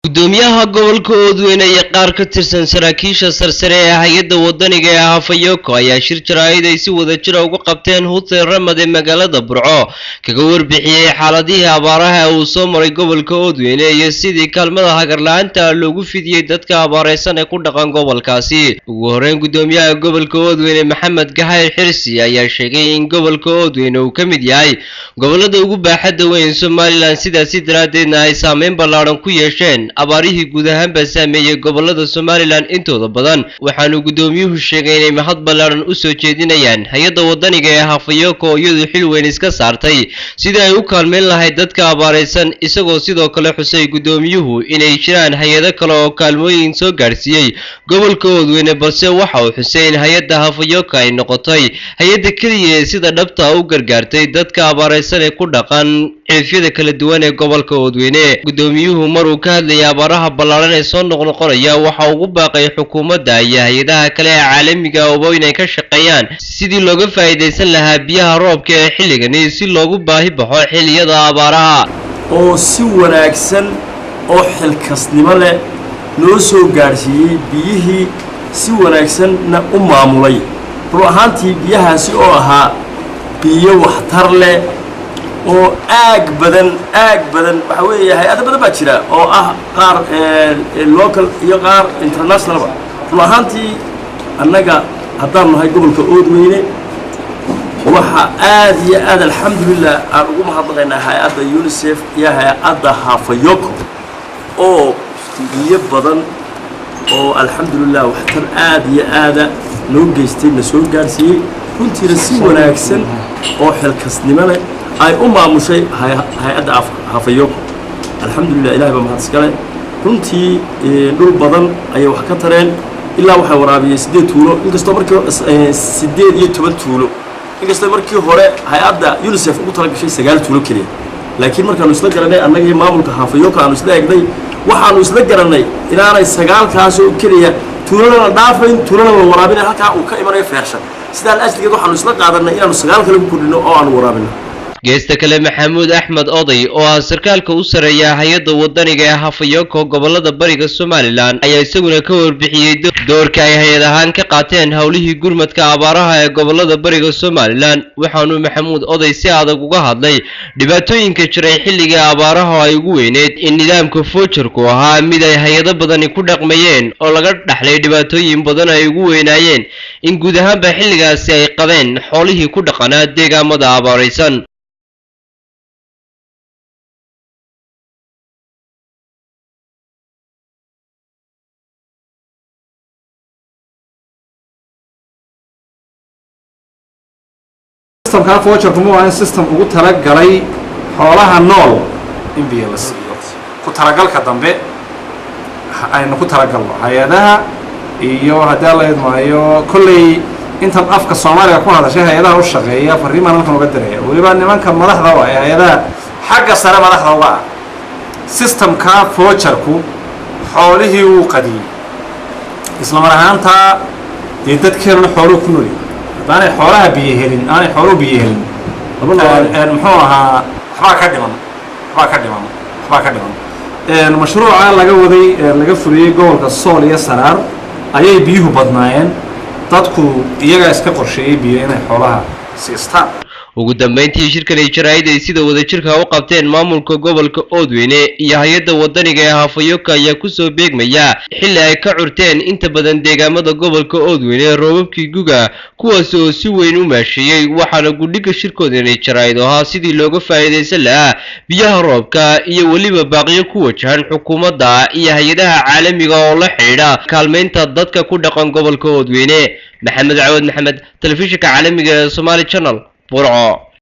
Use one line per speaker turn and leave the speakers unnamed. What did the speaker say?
Gudoomiyaha gobolka Oodweyne iyo qaar ka tirsan saraakiisha sarsare ee hay-adda wadaniga ee Hafayoko ayaa shir jaraa'id ay si wada jira uga qabteen Hotel Ramad ee magaalada Burco kaga warbixiyey xaaladihii abaaraha uu soo maray gobolka Oodweyne iyo sidii kaalmada hagar la-aanta loogu fidiyey dadka abaareysan ee ku dhaqan gobolkaasi. Ugu horreyn, gudoomiyaha gobolka Oodweyne Maxamed Gaxayr Xirsi ayaa sheegay in gobolka Oodweyne uu ka mid yahay gobolada ugu baaxadda weyn Somalilan, sidaasi daraaddeedna ay saameyn ballaadhan ku yeesheen abaarihii guud ahaanba saameeyey gobolada Somalilan intooda badan. Waxaanu gudoomiyuhu sheegay inay mahad ballaadhan u soo jeedinayaan hay-adda wadaniga ee Hafayoko, iyadoo xil weyn iska saartay sidii ay u kaalmeyn lahayd dadka abaareysan, isagoo sidoo kale xusay gudoomiyuhu inay jiraan hay-ado kale oo kaalmooyin soo gaadhsiiyey gobolka Oodweyne, balse waxa uu xusay in hay-adda Hafayoko ay noqotay hay-adda keliya ee sida dhabta u gargaartay dadka abaareysan ee ku dhaqan ceefyada kala duwan ee gobolka Oodweyne. Gudoomiyuhu maruu ka hadlayay abaaraha ballaadhan ee soo noqnoqonaya, waxa ugu baaqay xukuumadda iyo hay-adaha kale ee caalamiga uba inay ka shaqeeyaan sidii looga faa'iidaysan lahaa biyaha roobka ee xilligani si loogu baahi baxo xilliyada abaaraha.
Oo si wanaagsan oo xilkasnimo leh noo soo gaadhsiiyey biyihii, si wanaagsanna u maamulay. Run ahaantii biyahaasi oo ahaa biyo waxtar leh oo aag badan aag badan, waxaa weeye hay-ado badan baa jira oo ah qaar local iyo qaar internationalba. Run ahaantii annaga haddaan nahay gobolka Oodweyne, waxaa aad iyo aad alxamdulilah aan ugu mahadnaqaynaa hay-adda UNICEF iyo hay-adda Hafayoko oo biyo badan oo alxamdulilah waxtar aad iyo aada noo geystay na soo gaadhsiiyey, runtiina si wanaagsan oo xilkasnimo leh ay u maamushay hay-adda Hafayoko. Alxamdulilah, ilahay baa mahad iskale. Runtii dhul badan ayay wax ka tareen, ilaa waxay waraabiyeen 8 tuulo, inkastoo markii 18 tuulo, inkastoo markii hore hay-adda UNICEF ugu talagashay 9 tuulo keliya. Laakiin markaanu isla garanay annaga iyo maamulka Hafayoko aanu isla egnay, waxaanu isla garannay inaanay 9kaas oo keliya tuulana la dhaafayn, tuulana la waraabinay, halkaa uu ka imanayo feershan. Sidaa ajligeed waxaanu isla qaadanay inaanu 9 kale ku kordhino oo aanu waraabino.
Geesta kale, Maxamuud Axmed Oday oo ah sarkaalka u sareeya hay-adda wadaniga ee Hafayoko gobolada bariga Somalilan ayaa isaguna ka warbixiyey doorka ay hay-ad ahaan ka qaateen howlihii gurmadka abaaraha ee gobolada bariga Somalilan. Waxaanu Maxamuud Oday si adag uga hadlay dhibaatooyinka jiray xilligai abaaraha oo ay ugu weyneyd in nidaamka foojarku ahaa mid ay hay-ado badani ku dhaqmayeen oo laga dhaxlay dhibaatooyin badan ay ugu weynaayeen in guud ahaanba xilligaasi ay qabeen xoolihii ku dhaqanaa deegaamada abaaraysan.
Systemkaa voucherku mu ahayn system ugu talagalay xoolaha nool in biyo la siiyo. Ku talagalka dambe aynu ku talagalno hay-adaha iyo haddii alla idmaayo kolley intan afka Soomaaliga ku hadashay hay-adaha u shaqeeya fariimaan halkan uga diraya, weliba nimanka madaxda u ah ee hay-adaha xagga sare madaxda uga ah. Systemka voucherku xoolihii wuu qadiyey, isla mar ahaantaa dee dadkeenuna xooluhu ku noolyahay. Haddaanay xoolaha biyo helin, aanay xooluhu biyo helin, muxuu ahaa, waxbaa ka dhiman, waxbaa ka dhiman, waxbaa ka dhiman. Mashruuca laga waday laga fuliyey gobolka Sool iyo Saraar ayay biyuhu badnaayeen, dadku iyagaa iska qorsheeyey biyo inay xoolaha siistaan.
Ugu dambeyntii, shirkani jaraa'id ay sida wadajirka u qabteen maamulka gobolka Oodweyne iyo hay-adda wadaniga ee Hafayoka ayaa kusoo beegmaya xilli ay ka curteen inta badan deegaamada gobolka Oodweyne roobabkii guga, kuwaas oo si weyn u maasheeyey. Waxaana gudhiga shirkoodani jaraa'id ahaa sidii looga faa'iidaysan lahaa biyaha roobka iyo weliba baaqyo ku wajahan xukuumadda iyo hay-adaha caalamiga oo la xidhiidha kaalmeynta dadka ku dhaqan gobolka Oodweyne. Maxamed Cawad Maxamed, telefishinka caalamiga ee Somali Channel, Burco.